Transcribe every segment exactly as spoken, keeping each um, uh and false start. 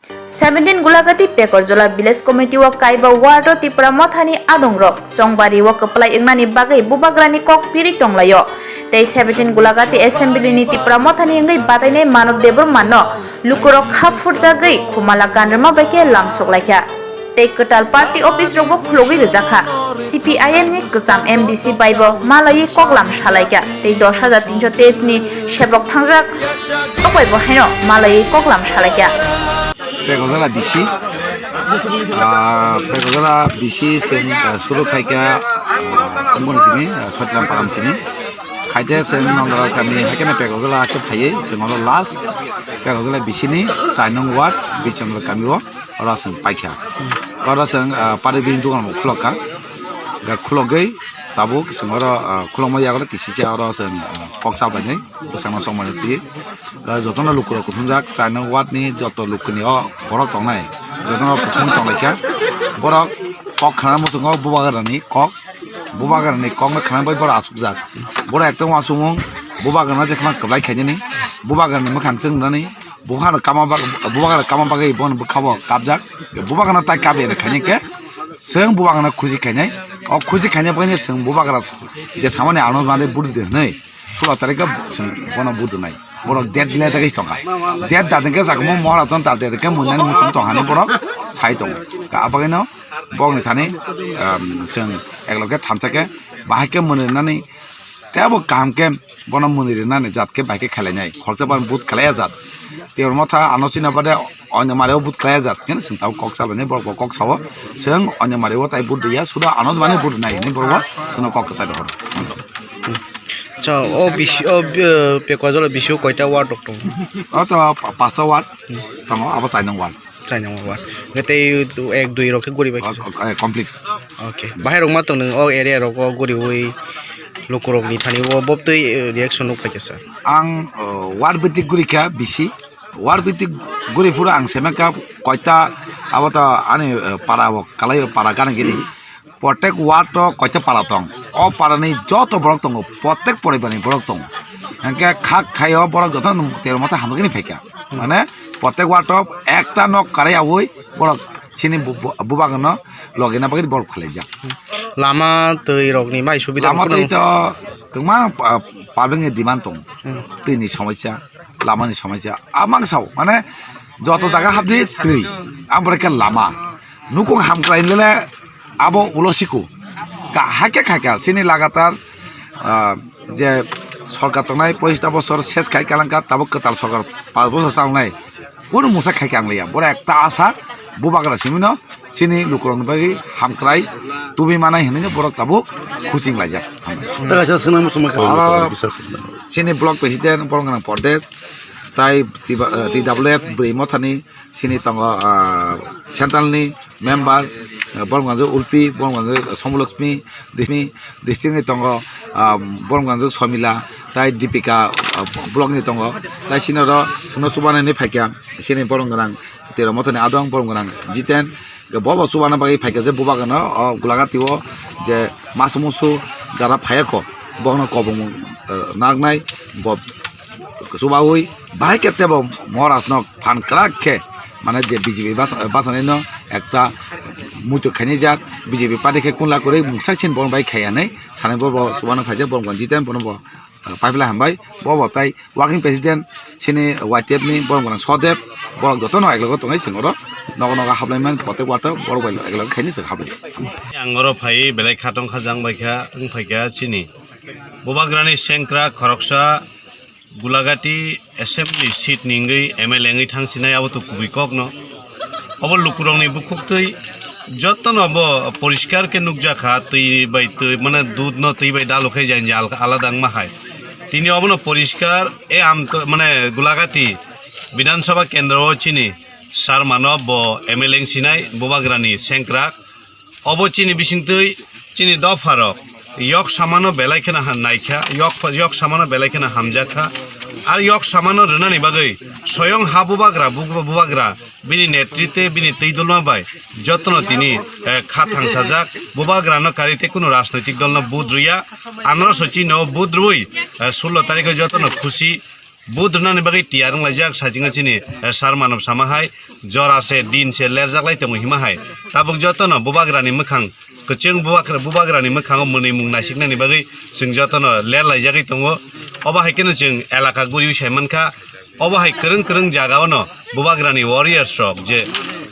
Seventeen Gulagati Pekorjola Village Committee o kaiba ward o Tipra Mothani adongrok chongbari o kwplai wngnani bagwi bubagrani kok piri tonglaio. Tei seventeen Gulagati Assembly ni Tipra Mothani wngwi batainai Manob Debbarma no lukurok kha phurjagwi khumala ganrwma bai khe lamsok laikha. Tei kwtal party office rokbo khulogwi rwjakha. C P I M ni kwcham M D C bai bo malaiwi koklam salaikha tei dos hajar tinso teis ni sebok thangjak. Obai bo haino malaiwi koklam salaikha. Pekojala B C, ah, Pekojala B C chwng, ah, suru khaikha, ah, Ungkoni simi, ah, Soitram Param simi. Khaite chwng Nondora kami haikhe Pekojala achuk thaiwi chwng oro last Pekojala B C ni chai nung ward Bichandra kami o. Oro chwng paikha. Oro chwng, ah, pari bini dugan bo khulokha. Ga khulogwi tabuk chwng oro, ah, khulokma yago kisicha oro chwng, ah, kok chabainai bwskango chongmani twi. Ah, jotono lukurok kuthumjak chai nung ward ni joto lukuni o borok tongnai. Jotono kuthumwi tonglaikha. Borok kok khna muchungo bubagrani kok. Bubagrani kokno khna bai borok achukjak. Borok ekta uansukmung bubagrano je khna kwplai khainani. Bubagrani mwkhang chwng nani. Bubagrano kama bag-, bubagrano kama bagwi bono bwkhao kapjak. Bubagrano tai kap ya khainai khe. Chwng bubagrano khusi khainai. O khusi khainai bagwi chwng bubagra je samani ano mane budi de hwnwi. Sulo tarikhe chwng bono budi nai. Borok date le tagis tongkha. Date da dengke sakmo mohra ton tal dengke munyani muchung tong hani borok sai tongo. Ka abagino bokni thani, um, chwng ekloke thamsa khe bahai khe mwnwi nani tebo kaham khe bono mwnwi rwnani jat khe bahai khe khlainai. Khoroksa ban but khlaiya jat. Tei oro motha ano china bade Onyo mari o but khlai jat khe chwng tabuk kok chalani borok bo kok sao. Chwng onyo mari o tai but ya suda ano mani but nai ni borok bo chwngno kok kwchai rohor. Cha o bisi o, eh, Pekwajalo bisi o koita ward rok tongo? O to pa-, pasta ward tongo, abo chainong ward. Chainong ward. Hwnkhe tei ek dui rok khe guri bai. O, o, eh, complete. Okay. Bahai rok ma tong nung o area rok o guriwi lukurok ni thani o bobtwi, eh, reaction nuk pai kha sir. Ang, o, ward bwtwi guri kha bisi. Ward bwtwi guri phuru ang semekha koita abo to ani, eh, para o kalai o para gana gini. Protek ward o koita para tong. O para ni joto borok tongo, protek poribar ni borok tongo. Hwnkhe khak khai o borok joto nung tero mata hamjakgini phaikha. Mane protek ward o ekta nok karai aui borok chini bu-, bu-, bubagrano logina bagwi borok khwlaijak. Lama twi rok ni mai subida Lama rok twi no? To kwbangma pa-, public ni demand tongo. Hmm. Twi ni somosya. Lamani somosya. Amang sao, mane joto jaga habdi twi, amporeke lama. Nukung hamkrai lele abo ulo siku. Ka hake khake chini lagatar, ah, je sorkar tongnai pochista bosor ses khai kalangka, tabuk kwtal sorkar pas bosor changnai. Kunu musa khai kangliya. Bora ekta asa, bubagra simino, Chini lukurokni bagwi hamkrai tubui manai hwnwi borok tabuk khuching laijak. Tei kaisa swnam swmai kha. Aro chini block president borok gwnang Pradesh, tai T W F bwrwi mothani chini tongo, ah, central ni member, ah, borok gwnang Ulpi, borok gwnang Somolokshmi, Dismi, district ni tongo, ah, borok gwnang Somila, tai Dipika, ah, block ni tongo, tai chini oro chwngno chubanani phaikha, chini borok gwnang Tero mothani adong borok gwnang Jiten, Bo bo chubana bagwi phaikha je bubagrano o Gulagati o je masa musu jara phaiya kho, bono kobong, eh, naknai bo chubaui bahai khe tebo Maharaj no phan kwrak khe mane je B J P basa-, basanai no ekta muitu khainai jak B J P party khe kunla kwrwi mungsa sin bono bai khaiya nai sanai bo bo chubana phaijak borok jiten bono bo. Ah, pipeline hambai, bo bo tai working president, sini Y T F ni borok gwnang Sodep, borok jotono eklogo tongwi chwng oro nogo nogo hablaiman, protek wato borok bai eklogo khaini chwng hablai. Ang oro phai belai kha tongkha jang bai kha, wng phai kha chini bubagrani sengkra khoroksa Gulagati assembly seat ni wngwi M L A wngwi thang sinai abo to kubui kokno. Obo lukurokni bukhuktwi jotono bo poriskar khe nukjakha, twi bai twi, mane, dudh no twi bai dalu khe jani alka-, alada wngma hai. Tini obono poriskar, e, am to, mane, Gulagati Bidhan Sabha kendro o chini sar mano bo M L A wng sinai, bubagrani sengkrak. Obo chini bisingtwi chini dopharok yok samano belai kheno ha-, naikha, yok, yok samano belai kheno hamjakha. Ar yok samano rwnani bagwi soyong ha bubagra, bu-, bubagra bini netritwe bini twi dulma bai jotono tini, eh, kha thangsajak. Bubagrano karwi tei kunu rajnoitik dolno vote rwya. Anoro so chini o vote rwui, eh, sullo tarikho jotono khusi Vote rwnani bagwi tiyar wnglaijak sajingo chini, eh, sar manab sama hai, jora se, din se lerjak lai tongo hima hai. Tabuk jotono bubagrani mwkhang kwchwng, bubagra-, bubagrani mwkhango mwnwi mung naisiknani bagwi chwng jotono lerlaijagwi tongo. Obo hai kheno chwng elaka guriwi sai mankha. Obo hai kwrwng kwrwng jagao no bubagrani warriors rok je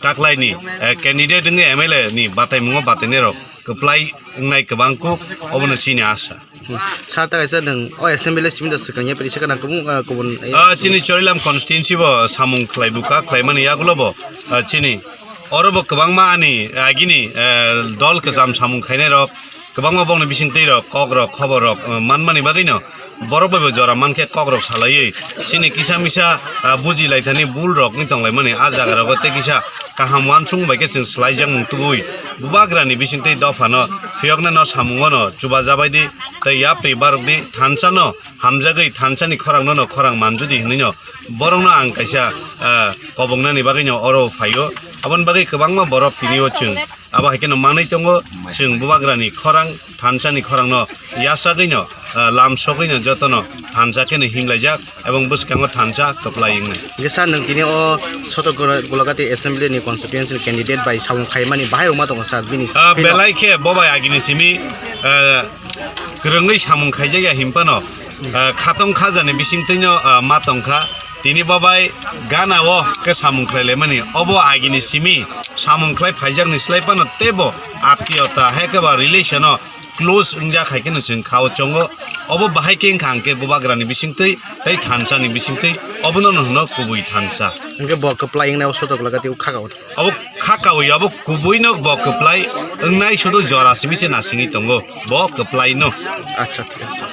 taklaini, eh, candidate wngwi M L A ni bataimungo batainai rok kwplai wngnai kwbang kuk, obono chini asa. Sir, ta kaisa nwng o assembly simi da swkang ya pili swkang kubun, ah, kubun, eh, Ah, chini Chorilam constituency bo samung khlai buka khlaimani yagulo bo, ah, chini oro bo kwbangma ani agini, eh, dol kwcham samung khainai rok kwbangma bongni bisingtwi rok kok rok khobor rok, eh, manmani bagwino borok bai bo jora mankhe kok rok salaiwi chini kisa misa, ah, buji laithani bul rok wng tonglaimani ah jaga rogo tei kisa kaham uansukmung bai khe chwng swlaijakmung tubui bubagrani bisingtwi dophano phiyoknano samungono chubajabaidi tei yapri barokdi thansa no hamjagwi thansa ni khorang no no khorang manjudi hinwi no borok no ang kaisa, ah, kobongnani bagwi no oro phaio. Aboni bagwi kwbangma borok tini o chwng abo hai kheno manwi tongo, chwng bubagrani khorang thansa ni khorang no yasagwi no, ah, lam sogwi no joto no thansa kheno himlaijak ebong bwskango thansa kwplai wngnai. Hingke sir, nwng tini o Soto Gola-, Golagati Assembly ni constituency ni candidate bai samung khaimani bahai rok ma tongo sir, bini Ah, bini belai khe bo bai agini simi, ah, kwrwngwi samung khaijakya hinphano, ah, khatong khajani bisingtwino, ah, ma tongkha. Tini bo bai gana o khe samung khlai laimani. Obo agini simi samung khlai phaijakni slai phano teibo atiyota hai khe ba relation o close wngjak hai kheno chwng kha o chongo. Obo bahai khe wngkha hwnkhe bubagrani bisingtwi tei thansa ni bisingtwi obono no hwno kubui thansa. Hwnkhe bo kwplai wngnai o Soto Golagati o kha ka o. Abo kha kaui abo kubui no bo kwplai wngnai sudu jora simi se nasingwi tongo bo kwplai no. Acha, thik ase.